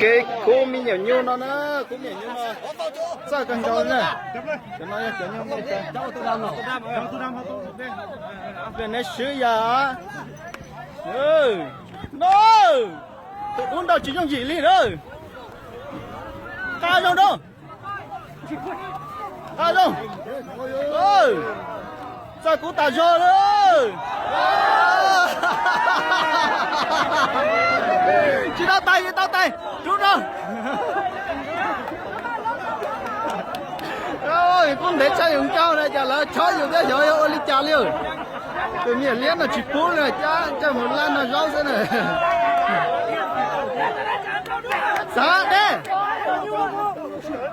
Kev khub me nyuam nyuj no na, khub me nyuam nyuj no txawj kawg nkaus na. Cov no yog cov nyuj me tas. Neb swb yam. No, tus dub nrau tsis yooj yim li na. Nqa zoo rau. Nqa zoo. Txawj kub tas zog li. Tsis tau tais, tsis tau tais, rub rau. Kuj ntev tshaj yus nkauj na, cas lawv chob yus thiab xyov yog ua li cas li. Tus me nyuam liab no tsis pub li, cab coj mus laj noj zaub xwb na. Xav deb.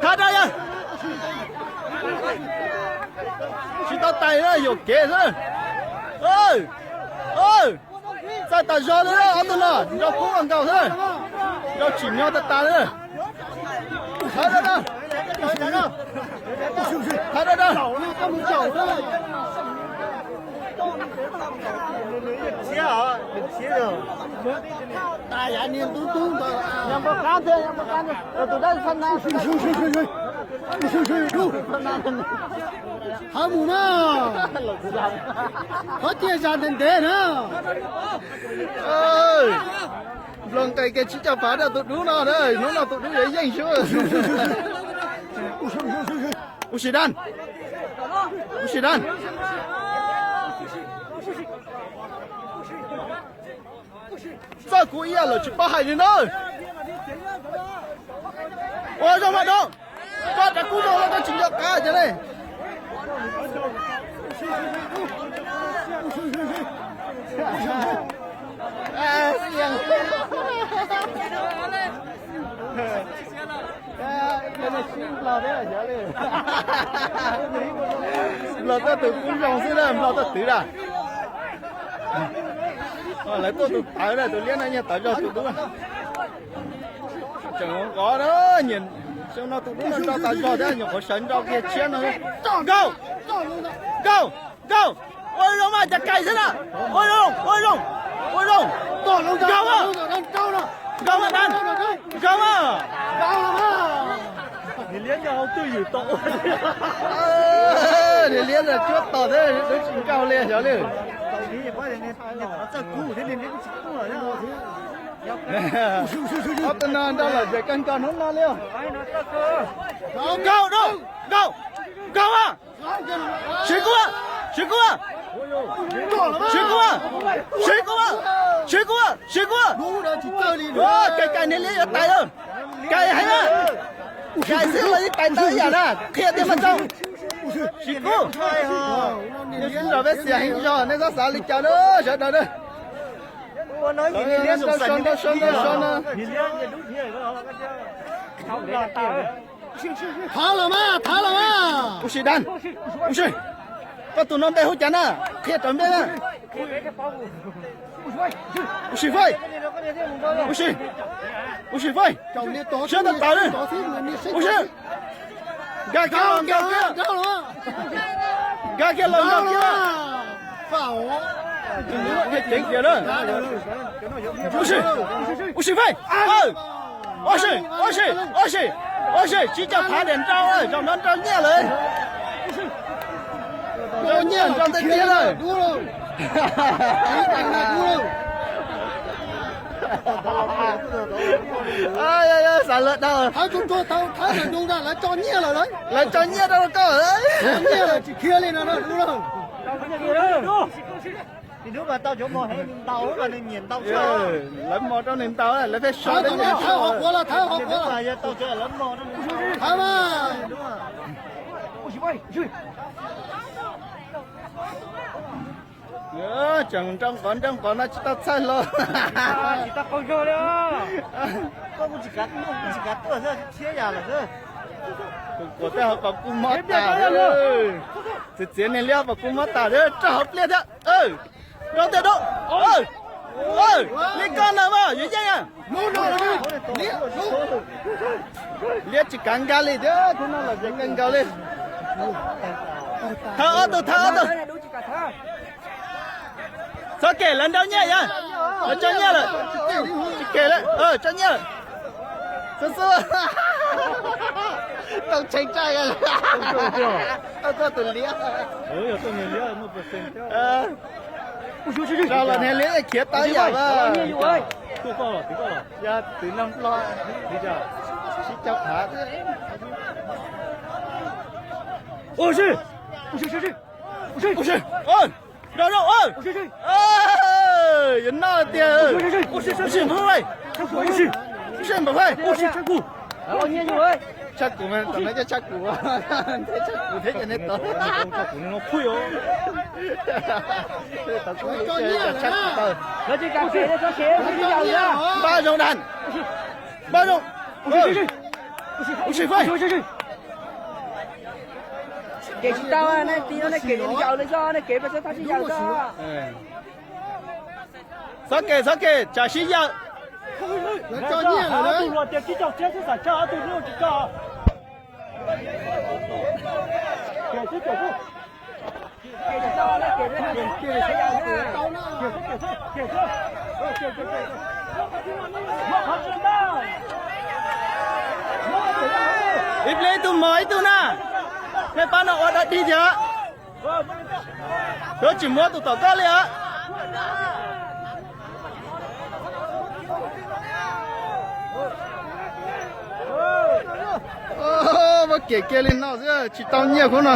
Thab rau yawg. Tsis tau tais na, yuam kev xwb. Txawj tas zog li ob tug no, nrau kub ua nkaus xwb. Nrau tsim nyog tas tas li. Thab rau, thab rau. Thawb mus na, qhov tiaj zas ntev ntev na. Nploos nqes kiag tsib caug phav rau tus dub no, hnub no tus dub yuav yeej xwb. Ua si dan, ua si dan. Txawj kub ib yam lawm tsis paub hais li na. Ua zoo mas dub, koj rov kub zoo los koj tsis nco qab ces li. Nplog tuaj tus kub zoo xwb na, Nplog tuaj twv na. Lawv tuaj tus tawv na, tus liab no yog tawv zog tus dub. Tseem nqov na, nyiam xyoo no tus dub no nrau tas zog thiab, nyuam qhuav sawv nrau kiag tshiab no. Nkaug, nkaug, nkaug. Ua zoo mas cas kais xwb na. Ua zoo, ua zoo, ua zoo. Nkaug mas, nkaug mas, nkaug mas. Niag liab no cuab tos thiab, dub tsis nkaug li xyov li. Ob tug no nrau lom zem kawg nkaus hnub no li. Nkaug, nkaug, nkaug mas. Siv kub, siv kub, siv kub, siv kub, siv kub, siv kub. Kais kais niag liab yuav tais lawm. Kais heev na. Kais xwb los yeej tais tau ib yam na, qhia tias mas zoo. Siv kub. Nej sib nrog peb xiam heev zog, nej txhob xav li cas na sawv daws na. Nrau so, nrau so, nrau so no. Thab los mas, thab los mas. Ua si dan, ua si. Koj tus no npe hu cas na? Qhia raws npe na. Ua si faij, ua si, ua si faij. Siab tawv tawv li. Ua si. Nkag kiag los nkaug kiag. Nkag kiag los nkaug kiag. Ceev kiag na. Ua si, ua si faij. Ua si, ua si, ua si, ua si, tsib caug phav tias nrau, zaum no nrau nyiaj lawm. Nrau nyiaj, nrau tiag tiag lawm. Xav lawv dhau. Lawv tso nyiaj rau koj. Lawv mos rau nws ntau, lawv pheej so. Tseem nrau nqov nrau nqov no tsis tau txhawj hlo. Kuv kuav tej hauv paus kub mob tas. Txiav txiav niag liab hauv paus kub mob tas, rau hauv pliaj thiab. Nrau tiag dub. Li koj ntawd mas yuav yeej. Liab tsis kav nkag li thiab, hnub no lom zem kawg nkaus li. Thawb ob tug, thawb ob tug. Txhob kem, lawv nrau nyiaj yog. Lawv tso nyiaj lawm. Tsis kem lawm, tso nyiaj lawm. Xub, tau tshee tsaij, tau tuaj tus liab. Rau los niag liab khiav tawv yam. Yog twv noj nplog sib caug phav. Nrog zoo, yuav noj tiag. Ua si npam phais. Tshaj kuv, tam no coj tshaj kuv, tshaj kuv thiab cov nej tod. Tshaj kuv tau. Npaj zoo dab, npaj zoo. Ua si faib. Kev tsis tau, nej tiv no nej kev ncaus lawm zog, nej kev pes xav tau sib yaws zog. Txhob kev, txhob kev, tsam sib yaws. Ob tug luag tias tsib caug txhiab xwb, xam tshaj ob tug luag tsis tso. Ib pliag ib tug mos ib tug na. Nej pab no ua dog dig thiab. Yuav tsis muab tus tom koj li os. Muab kev kiag li no xwb tsis tau nyiaj khub no.